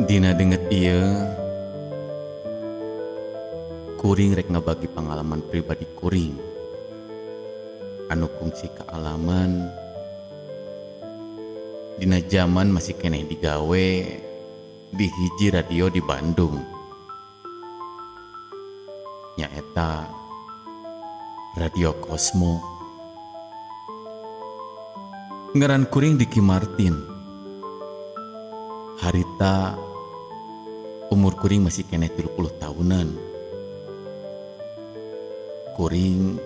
Dina denget ieu kuring rek ngabagi pangalaman pribadi kuring anu kungsi kaalaman dina jaman masih keneh digawe di hiji radio di Bandung, nyaeta Radio Cosmo. Ngaran kuring Diki Martin. Harita umur kuring masih keneh 30 tahunan. Kuring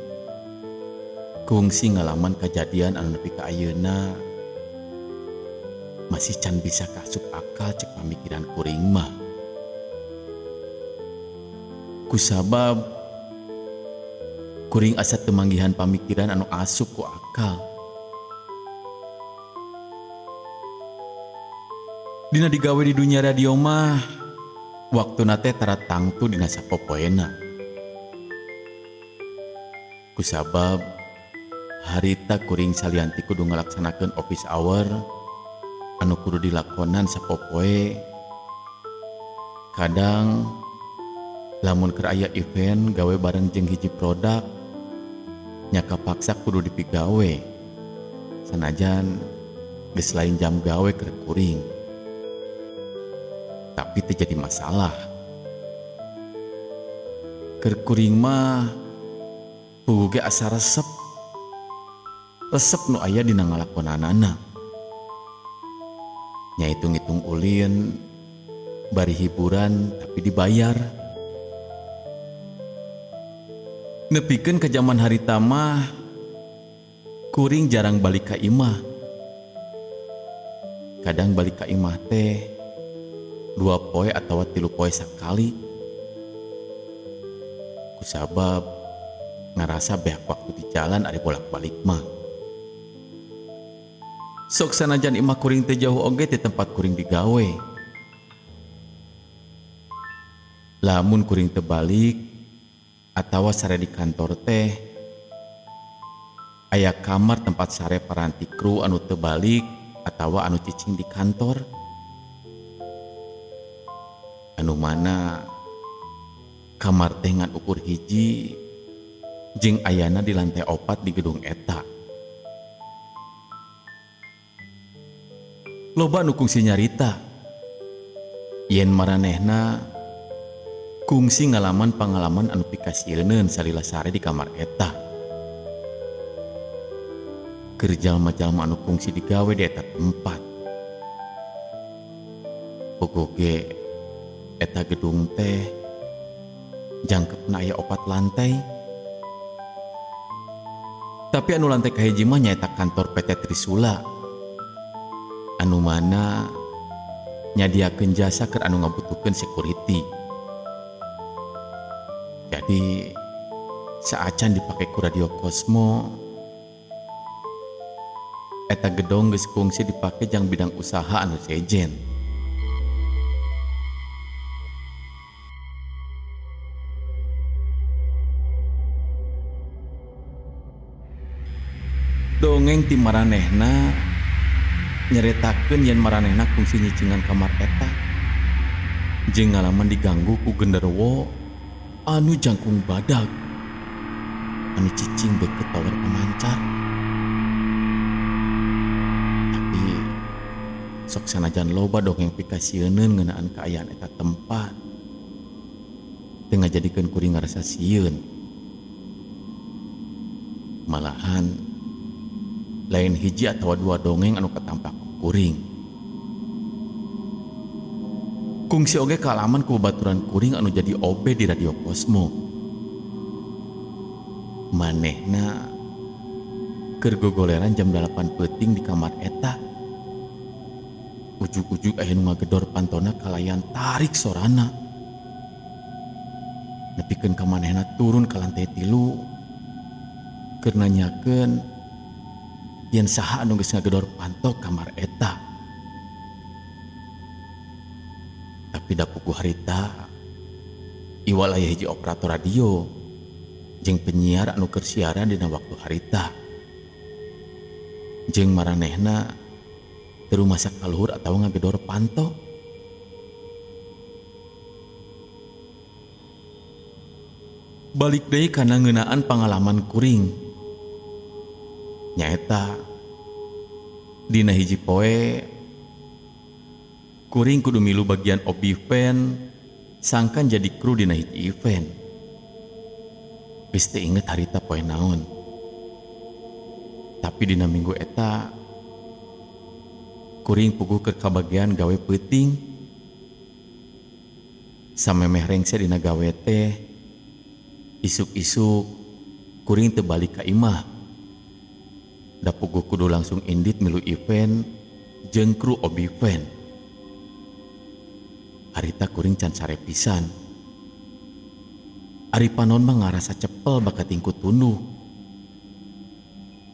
kungsi ngalaman kejadian anu nepi ka ayeuna masih can bisa kasup akal cek pamikiran kuring mah. Kusabab kuring asa teu manggihan pamikiran anu asup ku akal. Dina digawe di dunia radio mah waktuna teh tara tangtu dina sapopoena. Kusabab harita kuring salianti kudu ngalaksanakeun office hour anu kudu dilakonan sapopoe. Kadang lamun keur aya event gawe bareng jeung hiji produk nya kapaksa kudu dipigawe sanajan geus lain jam gawe keur kuring. Tapi teu jadi masalah. Keur kuring mah puguh ge asa resep. Resep nu aya dina ngalakonanana. Nya hitung-hitung ulin bari hiburan tapi dibayar. Nepikeun ka jaman harita mah kuring jarang balik ka imah. Kadang balik ka imah teh 2 poe atawa 3 poe sakali. Kusabab ngarasa beak waktu di jalan ari bolak-balik mah. Sok sanajan imah kuring teh jauh oge ti tempat kuring digawe. Lamun kuring teu balik atawa sare di kantor teh aya kamar tempat sare paranti kru anu teu balik atawa anu cicing di kantor. Anu mana kamar teh ngan ukur hiji jeung ayana di lantai 4 di gedung eta. Loba nu kungsi nyarita yen maranehna kungsi ngalaman pangalaman anu pikasieuneun salila sare di kamar eta. Keur jalma-jalma anu kungsi digawe di eta tempat. Pogo ge eta gedung teh jangkepna aya 4 lantai. Tapi anu lantai kahiji mah nyaeta kantor PT Trisula. Anu mana nyadiakeun jasa keur anu ngabutuhkeun security. Jadi saacan dipake ku Radio Cosmo eta gedong geus kungsi dipake jang bidang usaha anu sejen. Dongeng ti maranehna nyaritakeun yen maranehna kungsi nyicingan kamar eta jeung ngalaman diganggu ku genderuwo anu jangkung badag anu cicing deket tower pemancar. Tapi sok sanajan loba dongeng pikasieuneun ngeunaan kaayaan eta tempat teu ngajadikeun kuring ngarasa sieun. Malahan lain hiji atawa 2 dongeng anu katampak kuring. Kungsi oge kaalaman ku babaturan kuring anu jadi OB di Radio Cosmo. Manehna keur gogoleran jam 8 peuting di kamar eta. Ujug-ujug aya nu ngagedor pantona kalayan tarik sorana. Nepikeun ka manehna turun ka lantai 3 keur nanyakeun yen saha anu geus ngagedor panto kamar eta. Tapi da puguh harita iwal aya hiji operator radio jeung penyiar anu keur siaran dina waktu harita. Jeung maranehna teu rumasa ka luhur atawa ngagedor panto. Balik deui kana ngeunaan pangalaman kuring. Nyaeta dina hiji poe kuring kudu milu bagian OB event sangkan jadi kru dina hiji event. Geus teu inget harita poe naon. Tapi dina minggu eta kuring puguh keur kabagian gawe peuting. Samemeh rengse dina gawe teh, isuk-isuk kuring teu balik ka imah. Da puguh kudu langsung indit milu event jeung kru OB event. Harita kuring can sare pisan. Ari panon mah ngarasa cepel bakat tingku tunduh.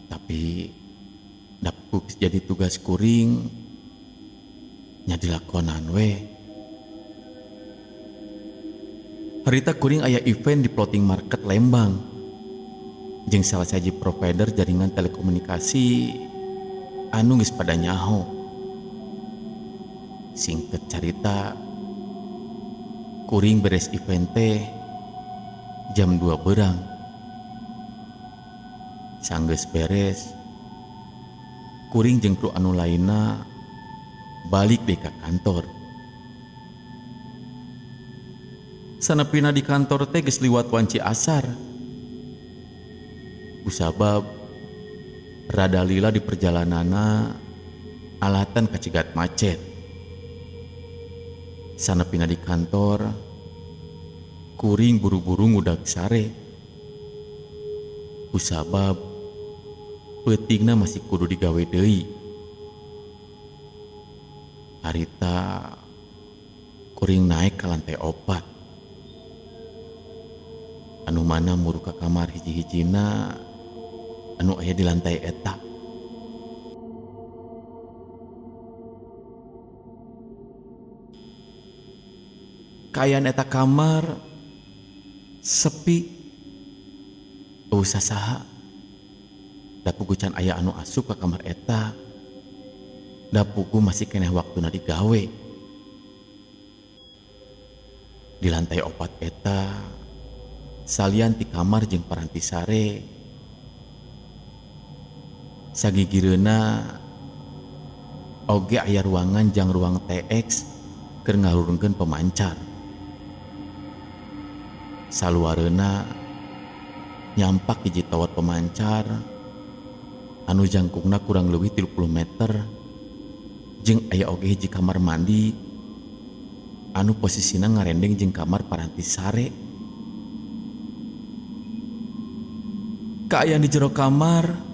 Tapi da puguh jadi tugas kuring nya dilakonan we. Harita kuring aya event di floating market Lembang jeung salah sahiji provider jaringan telekomunikasi anu geus pada nyaho. Singkat carita, kuring beres event teh jam 2 berang. Sanggeus beres, kuring jeung kru anu lainna balik deui ka kantor. Sanepina di kantor teh geus liwat wanci asar. Kusabab rada lila di perjalananna alatan kacegat macet. Sanepina di kantor kuring buru-buru ngudag sare. Kusabab peutingna masih kudu digawe deui. Harita kuring naik ka lantai 4. Anu mana muru ka kamar hiji-hijina anu aya di lantai eta. Kaayaan eta kamar sepi, eueuh sasaha. Da puguh can aya anu asup ka kamar eta. Da puguh masih keneh waktuna digawe. Di lantai 4 eta salian ti kamar jeung paranti sare. Sagigireuna oge aya ruangan jang ruang TX keur ngalurungkeun pemancar. Saluareuna nyampak hiji tower pemancar anu jangkungna kurang leuwih 30 meter jeung aya oge hiji kamar mandi anu posisina ngarendeng jeung kamar paranti sare. Kaayaan di jero kamar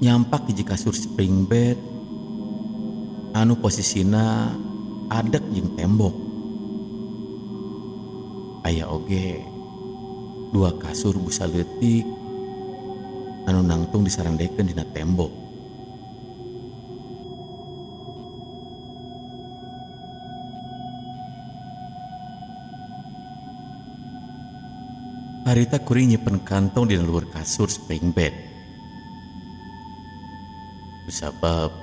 nyampak hiji kasur spring bed anu posisina adek jeung tembok. Aya oge 2 kasur busa leutik anu nangtung disarandekeun dina tembok. Harita kuring nyipen kantong dina luhur kasur spring bed. Kusabab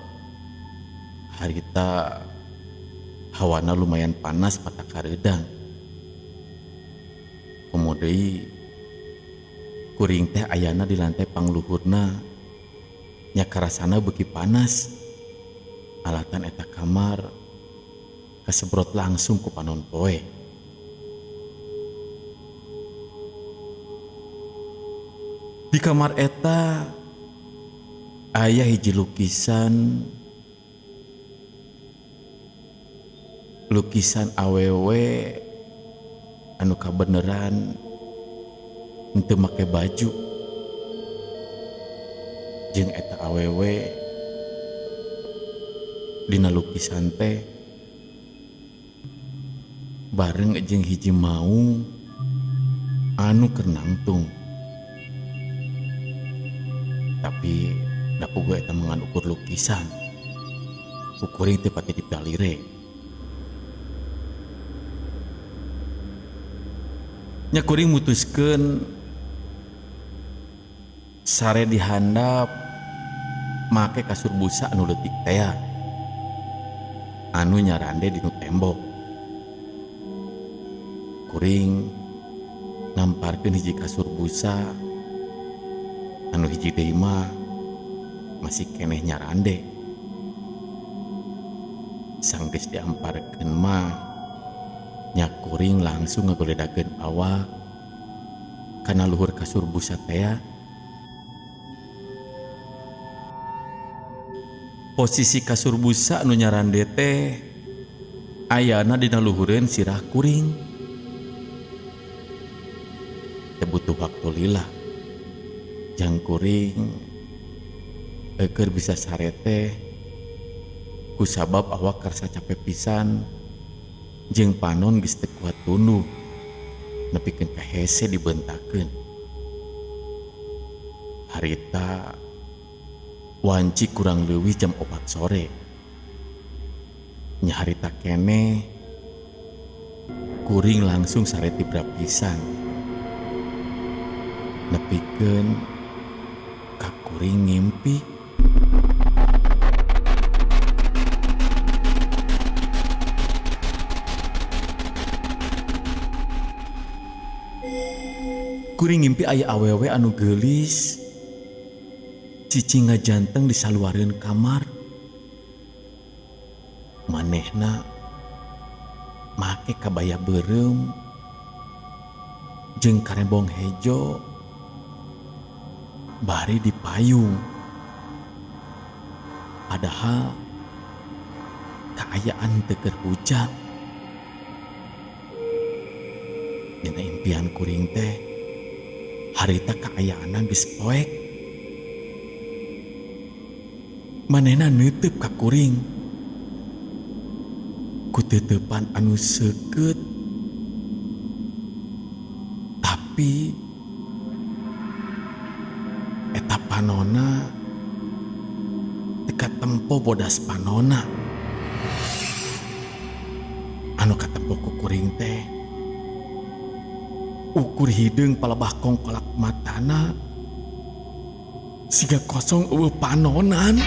harita hawana lumayan panas patak kareudang. Komo deui kuring teh ayana di lantai pangluhurna nya karasana beuki panas. Alatan eta kamar kasebrot langsung ku panon poe. Di kamar eta aya hiji lukisan, lukisan awewe anu kabeneran henteu make baju. Jeung eta awewe dina lukisan teh bareng jeung hiji maung anu keur nangtung. Tapi da puguh eta mengan ukur lukisan. Kuring teu pati dipalire. Nya kuring mutuskeun sare di handap make kasur busa anu leutik tea anu nyarande dinu tembok. Kuring Namparkeun hiji kasur busa anu hiji deui mah masih keneh nyarande. Sanggeus diamparkeun mah nya kuring langsung ngagoledakeun awak kana luhur kasur busa tea. Posisi kasur busa anu nyarande teh ayana dina luhureun sirah kuring. Teu butuh waktu lila jang kuring keur bisa sare teh kusabab awak karasa capek pisan jeung panon geus teu kuat tunduh nepikeun ka hese dibentakeun. Harita wanci kurang leuwih jam 4 sore. Nya harita keneh kuring langsung sare tibra pisan. Nepikeun ka kuring ngimpi. Kuring ngimpi aya awewe anu geulis cicing ngajanteng di saluareun kamar. Manehna make kabaya beureum jeung karebong hejo bari dipayung. Padahal kaayaan teu keur hujan. Dina impian kuring teh harita kaayaanna geus poek. Manehna neuteub ka kuring ku teuteupan anu seukeut, tapi eta panona teu katempo bodas panona. Anu katempo ku kuring teh ukur hideung palebah kongkolak matana siga kosong eueuh panonan.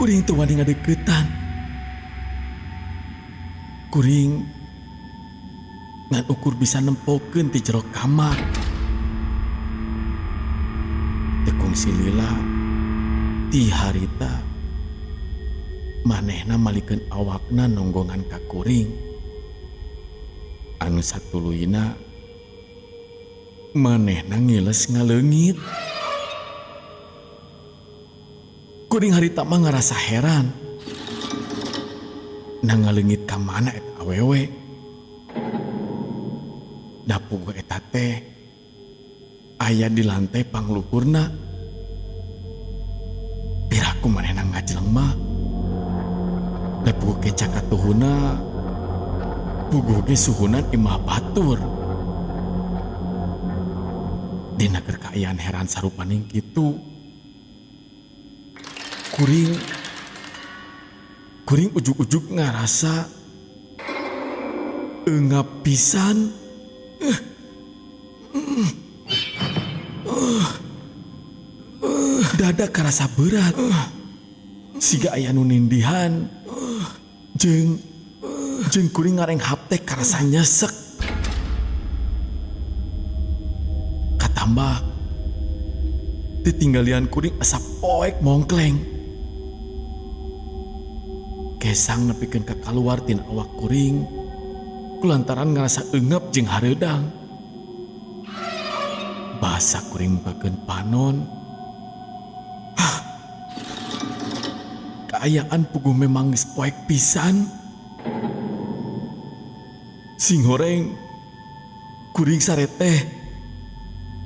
Kuring teu wani ngadeukeutan. Kuring ngan ukur bisa nempokeun ti jero kamar. Teu kungsi lila ti harita manehna malikeun awakna nonggongan ka kuring. Anu satuluyna manehna ngiles ngaleungit. Kuring harita mah ngarasa heran. Na ngaleungit ka mana eta awewe? Da puguh eta teh aya di lantai pangluhurna. Piraku manehna ngajleng mah. Da puguh keca katuhuna, puguh ge suhunan imah batur. Dina keur kaayaan heran sarupaning kitu, kuring ujug-ujug ngarasa eungap pisan. Dada karasa berat siga aya nu nindihan. Jeung kuring ngarenghap teh karasa nyesek. Katambah titinggalian kuring asa poek mongkleng. Kesang nepikeun ka kaluar tina awak kuring kulantaran ngarasa eungap jeung hareudang. Basa kuring mukakeun panon. Kaayaan puguh memang geus poek pisan. Sing horeng kuring sare teh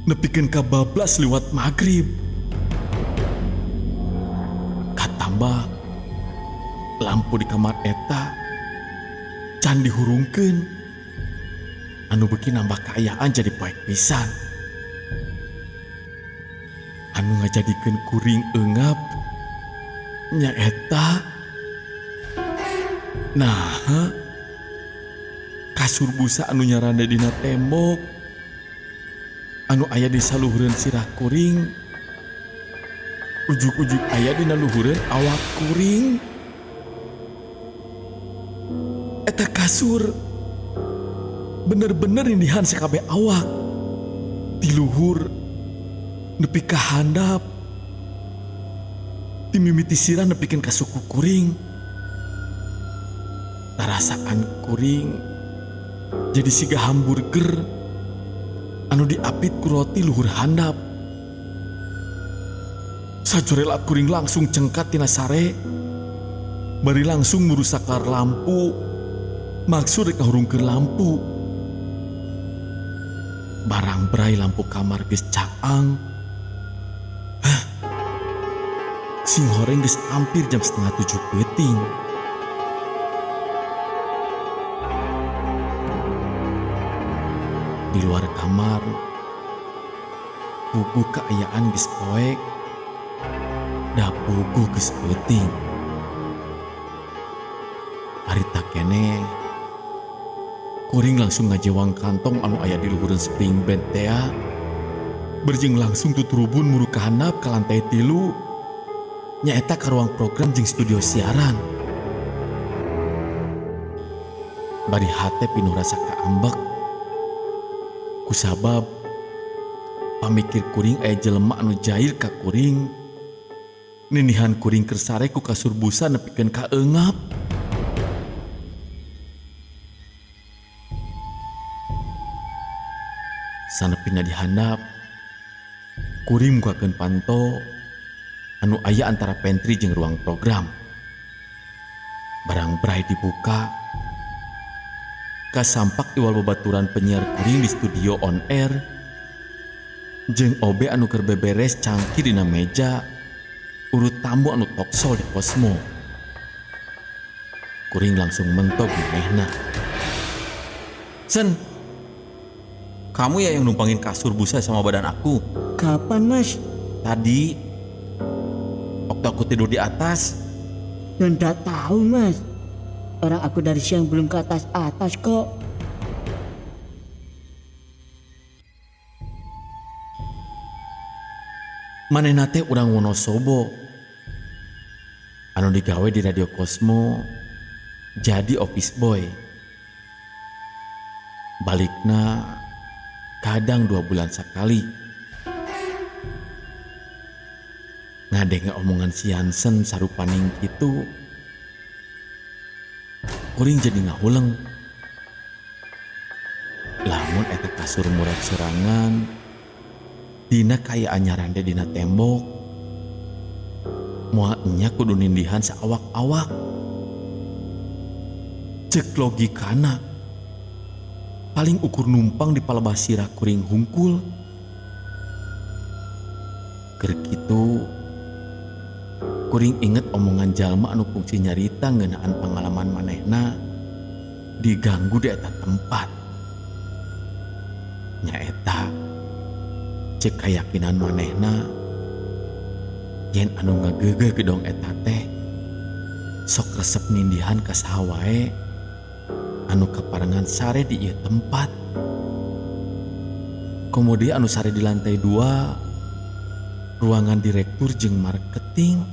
nepikeun ka bablas liwat magrib. Katambah lampu di kamar eta can dihurungkeun anu beuki nambah kaayaan jadi poek pisan. Anu ngajadikeun kuring eungap nyaeta nah kasur busa anu nyarande dina tembok anu aya di saluhureun sirah kuring ujug-ujug aya dina luhureun awak kuring. Eta kasur Bener-bener nindihan sakabeh awak. Ti luhur nepi ka handap. Ti mimiti sirah nepikeun ka suku kuring. Tarasaan kuring jadi siga hamburger anu diapit ku roti luhur handap. Sajorelat kuring langsung cengkat tina sare. Bari langsung murusakar lampu. Maksud rek ngahurungkeun lampu. Barang berai lampu kamar geus caang. Hah. Sing horeng geus hampir jam 6:30 peuting. Di luar kamar, puguh kaayaan geus poek, da puguh geus peuting. Harita keneh, kuring langsung ngajewang kantong anu aya di luhureun spring bed tea, berjeng langsung tuturubun muru ka handap ka lantai 3, nyaeta ka ruang program jeung studio siaran. Bari hate pinuh rasa kaambek, kusabab pamikir kuring aya jelema anu jair ka kuring, ninihan kuring keur sare ku kasur busa nepikeun ka eungap. Sanepina dihandap, kuring mukakeun panto anu aya antara pantry jeung ruang program. Barang berai dibuka, kasampak iwal babaturan penyiar kuring di studio on air, jeung obe anu keur beberes cangkir dina meja, urut tamu anu toksol di Kosmo. Kuring langsung mentok manehna. Sen, kamu ya yang numpangin kasur busa sama badan aku. Kapan, Mas? Tadi, waktu aku tidur di atas. Ya ndak tahu, Mas. Orang aku dari siang belum ke atas-atas kok. Manehna teh urang Wonosobo. Anu digawe di Radio Kosmo jadi office boy. Balikna kadang 2 bulan sekali. Ngadenge omongan si Hansen sarupaning kitu, kuring jadi ngahuleng. Lamun eta kasur murag sorangan, dina kaayaan nyarande dina tembok, moal nya kudu nindihan saawak-awak. Cek logikana, paling ukur numpang di palebah sirah kuring hungkul. Keur kitu, kuring inget omongan jalma anu kungsi nyarita ngeunaan pengalaman manehna diganggu di eta tempat. Nyaeta cek kayakinan manehna yen anu ngageugeuh gedong eta teh sok resep nindihan ka saha wae anu kaparengan sare di ieu tempat. Komo deui anu sare di lantai 2 ruangan direktur jeung marketing.